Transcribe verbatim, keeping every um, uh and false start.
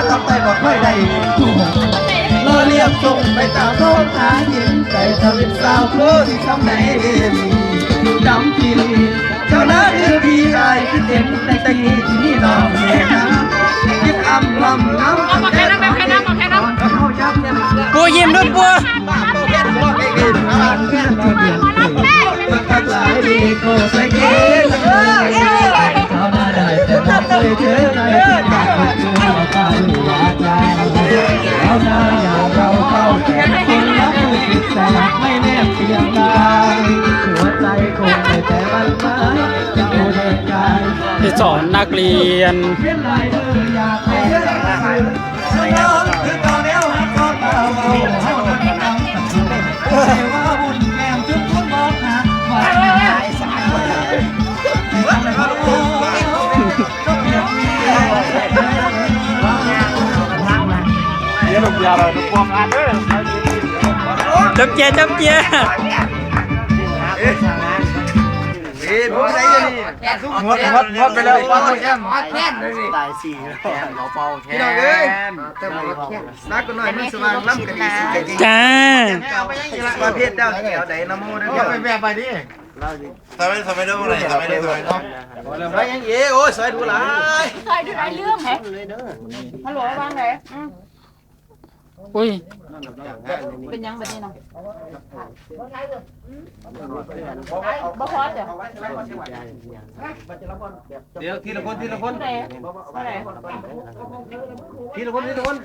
ทำไปบอกค่อยได้ผู้หกรอเรียบส่งไปตามโลกหากินไก่ทำเป็นสาวโพธิ์ที่ทำไหนเดมีดำกินเจ้าหน้าคือพี่อายคือเต็มในตะกี้ที่นี่น้องแม่นะคิดอำลำลำเอามาแค่นั้นแม่แค่นั้นเอาแค่นั้นเอาเข้ายับเนี่ย ปูยิ้มด้วยปู ปากโตแค่นหัวไม่เกินผ่านเพื่อนคนเดียว ที่สอนนักเรียน เดี๋ยวลูกเดียวเราลูกพวงงานเด้อ จบเจียจบเจีย เอ้ยผมได้ยังนี่ หมดหมดหมดไปแล้ว ตายสี่แล้วพี่น้องเอ้ยนักก็หน่อยมันสว่างล้ำกันดีสิกันดี จ้า ประเภทดาวแถวใดนะโมนะ เอาไปแบบไปดิ ทำไมทำไมต้องอะไรทำไมต้องอะไรเนาะแล้วยังเอ๋โอ้ยสวยดูหลาย ใครดูได้เรื่องไหมฮัลโหลวางไหน อุ้ย เป็นยังแบบนี้เนาะบ่พอจ้ะ เดี๋ยวทีละคนทีละคน ไหนไหน ทีละคนทีละคน